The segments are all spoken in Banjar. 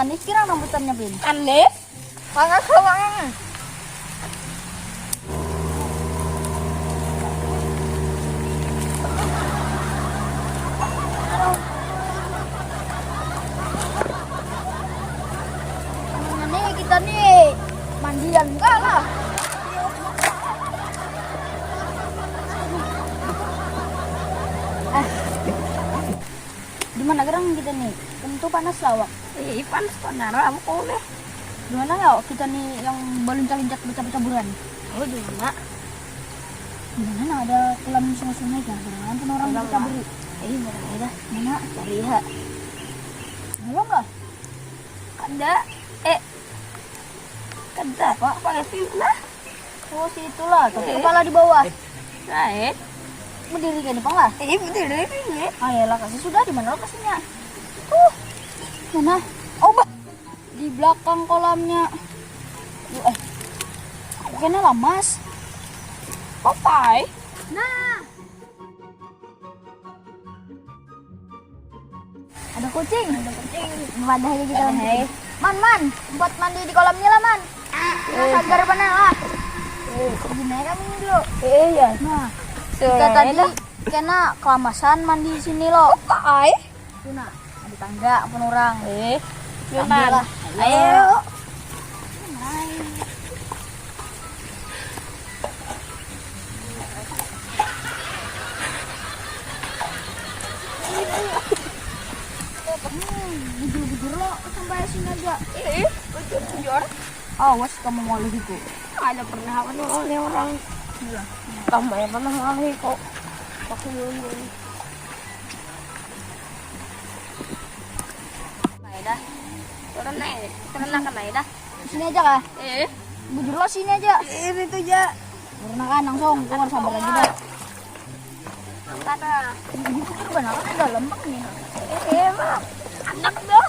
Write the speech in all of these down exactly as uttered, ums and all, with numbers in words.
Ini kira rambutannya, Pin. Aneh. Panas banget. Ini kita nih mandian enggak lah. Eh. Di mana gerang kita nih? Tentu panas lah, Wak. Ih, panas kok, Nara, aku kau nih. Di mana ya kita nih yang baluncak-luncak bercabur-caburan? Oh, di mana? Di mana nah ada kolam sungai-sungai kan? Jangan pun orang kita beri. Eh, mana ya dah? Mana? Cari ha. Belum lah. Kada. Eh. Kada apa? Pakai tim lah. Oh, situ lah. Tapi Eh. kepala di bawah. Eh. Lain. Berdiri gini, Pang lah. Eh, berdiri gini. Ah, ya lah, kasih sudah di mana lokasinya? Uh. Mana? Oh, bah. Di belakang kolamnya. Duh, eh. Aku kena lamas. Papai. Nah. Ada kucing. Ada kucing. Padahal kita Padahal. Man, man, buat mandi di kolamnya lah, man. Nah, sagar benar lah. Gini aja kami dulu. Iya. Nah, kita Sudah tadi enak. kena kelamasan mandi di sini lo. Papai. Tuh nah, ada tangga pun orang. Eh, Ambil Yunan. lah. Ayo. Hmm, bujur-bujur lo sampai sini aja. Eh, bujur-bujur. Awas kamu malu gitu. Ada pernah apa tuh oleh orang? Iya. Tambah ya pernah malu kok. Aku dulu. Nah, dah. Turun naik. Turun lah kemai dah. Sini aja kah? Eh. Bujur lo sini aja. Ini tuh ja. Karena kan langsung keluar sabar lagi dah. Angkat ah. Ini bujur benar kan dalam bang ini. Eh, emang. Anak dah.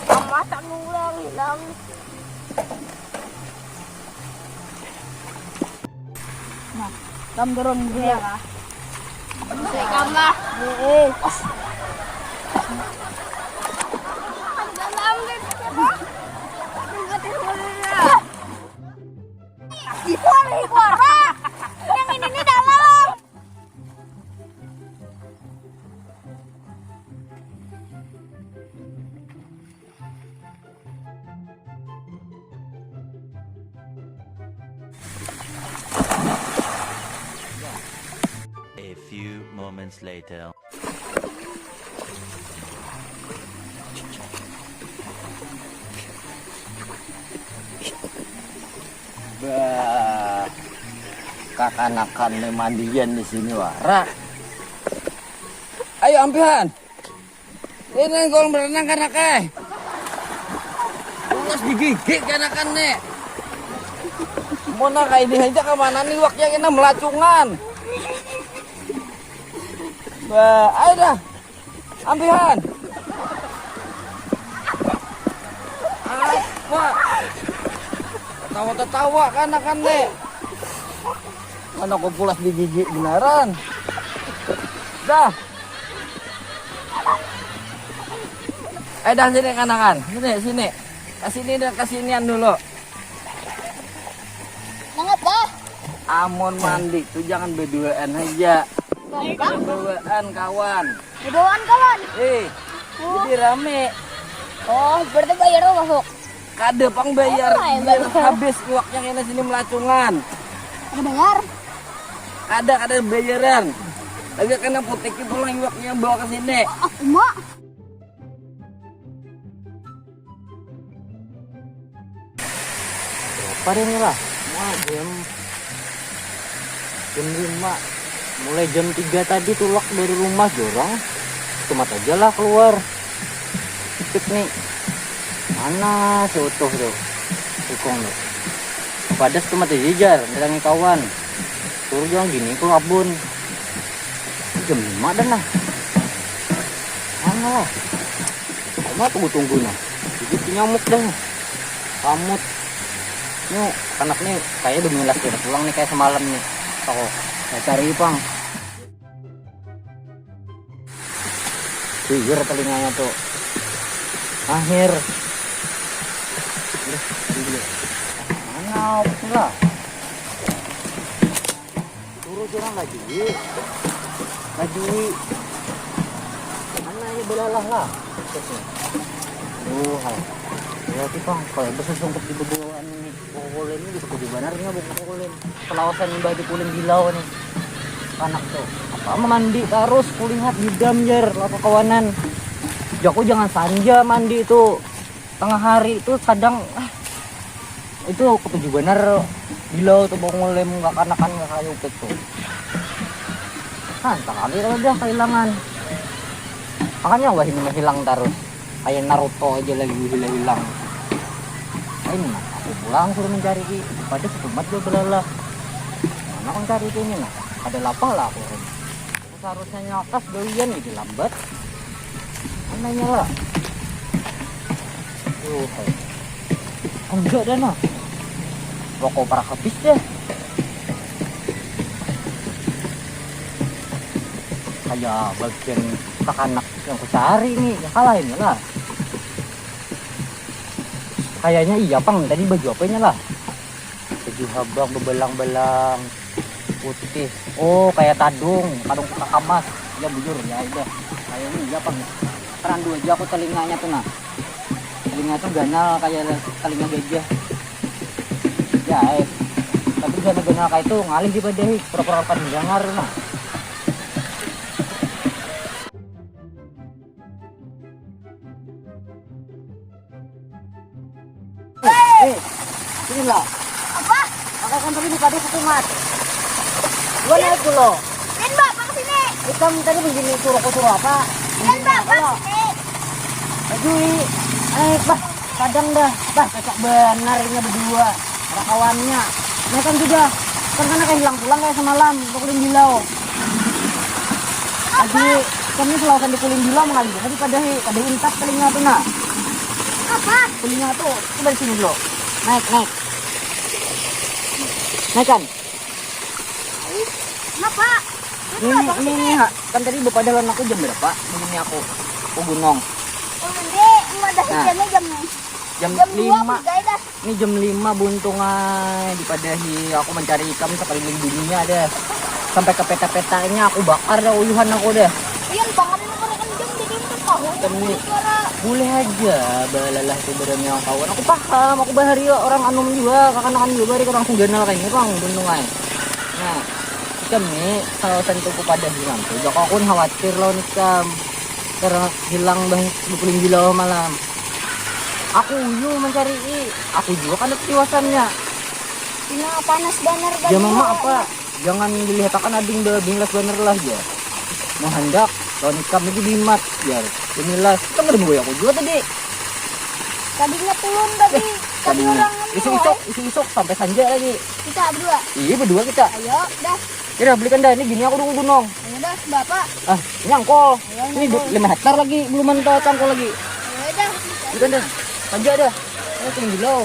Mama tak ngulang hilang. Nah, tam turun dulu ya kah? Saya kamar. Eh, eh. Dalam deh. Di luar, di luar. Yang ini nih dalam. A few moments later. Bah, kakanakan nih mandian di sini wara. Ayo ampihan. Ini kolam berenang kanak eh. Ulas digigit kanakan nih. Mau nak ini aja ke mana nih waknya kena melacungan. Bah, ayo dah. Ampihan. Apa? Tertawa-tertawa kanakan nih. Mana kau pulas di gigi benaran. Dah. Eh dah sini kanakan. Sini sini. Ke sini dah ke sinian dulu. Mengapa? Amun mandi tuh jangan berduaan aja. Baik. Berduaan kawan. Berduaan kawan. Eh, Oh. jadi rame. Oh, berarti bayar lo masuk. Kada pang bayar, Apa ya biar bayar? habis iwaknya kena sini melacungan. Ada bayar? Kada kada bayaran. Lagi kena putik itu lah iwaknya bawa ke sini. Ah, emak. Berapa deh nih lah? Wah, jam jam lima. Mulai jam tiga tadi tulak dari rumah jorong. Tumat aja lah keluar. Sipit nih. Mana si utuh tuh? Ikung tuh. Padas tumat aja jar, datangi kawan. Suruh jangan gini ke kabun. Jam lima dah nah. Mana lah? Cuma tunggu-tunggu nah. Jadi nyamuk dah. Kamut. Ini anak nih kayaknya udah milas dari pulang nih kayak semalam nih. Aku saya cari pang. Jujur telinganya tuh. Akhir. Mana aku lah? Turun orang lagi. Lagi. Mana ya belalah lah. Duh, hai. Ya kita kalau besusungkup di bebawaan ini. Kukulin ini bisa kudu banarnya buku kukulin. Kelawasan imbah di kulin bilau nih. Anak tuh apa mandi terus kulihat di dam jer lah kekawanan. Jaku jangan sanja mandi tuh. Tengah hari itu kadang ah, itu ketuju bener bilau tuh mau ngulim nggak kanakan nggak kayu upik tuh. Nah, sekali udah kehilangan. Makanya wah ini mah hilang terus. Kayak Naruto aja lagi hilang-hilang. Nah, ini mah aku pulang suruh mencari ki. Pada setumat dia belalah. Mana aku cari ki ini nah? Ada lapah lah aku. Seharusnya nyakas doian gitu lambat. Ananya lah. Tuh, enggak dah nah. Rokok para habis deh. Kayak bagian kakanak yang kucari nih, ya kalah ini lah. Kayaknya iya pang tadi baju apanya lah. Baju habang bebelang-belang putih. Oh, kayak tadung, tadung kakamas. Ya bujur ya udah. Kayaknya iya pang. Perandu aja aku telinganya tuh nah. Telinga tuh ganal kayak telinga gajah. Ya, eh. Tapi ganal-ganal kayak itu ngalih dipadahi pura-pura pan dengar nah. Eh, sini lah. Apa? Pakai kan tadi buka dia setumat. Dua naik dulu. Dan bapak ke sini. Ikam tadi begini suruh aku suruh apa? Dan bapak sini. Aduh, eh, bah, kadang dah, bah, cocok benar ini berdua. Ada kawannya. Nah kan juga, kan karena kayak hilang pulang kayak semalam, aku udah bilau. Aduh, kami selawasan di kuling bilau mengalih, tapi pada hi, pada intas telinga tuh nah. Apa? Telinga tuh, coba di sini dulu. Naik, naik. Naik kan? Kenapa? Ini, ini, ini, ha, kan tadi bapak lawan aku jam berapa? Ini aku, aku gunung. Oh, nanti ada Nah. hujannya jam Jam jam dua lima. Tiga dah. Ini jam lima buntung ay, dipadahi aku mencari ikam sekeliling dunia deh. Sampai ke peta-petanya aku bakar dah uyuhan aku deh. Iya, banget ini kalau kan jam jadi itu tahu. Ikam ini Suara. Boleh aja balalah tu barang yang kawan. Aku paham, aku bahari orang anum juga, kakanakan juga bahari orang sing ganal kayak ini pang buntung ay. Nah, ikam ni kalau tentu ku padahi nanti. Jaka aku ni khawatir lawan ikam. Karena hilang bah dua puluh bilau malam. Aku uyu mencari i. Aku juga kan tiwasannya. Nah, panas banar tadi. Ya mama apa? Jangan dilihatakan ading binglas banar lah ya. Mau hendak lawan ikam lagi dimat biar pemilas. Kita nggak ada aku juga tadi. Tadinya tulun tadi. Tadi Tadinya. Orang Isuk-isuk, isuk-isuk sampai sanja lagi. Kita berdua. Iya berdua kita. Ayo, dah. Ya dah belikan dah ini bini aku dulu gunung. Ayo dah, bapak. Ah, nyangkol. Ayo, Ini nyangkol. Lima hektar lagi belum ada cangkol lagi. Ayo dah. Belikan dah. Sanja dah. Ayo tinggi loh.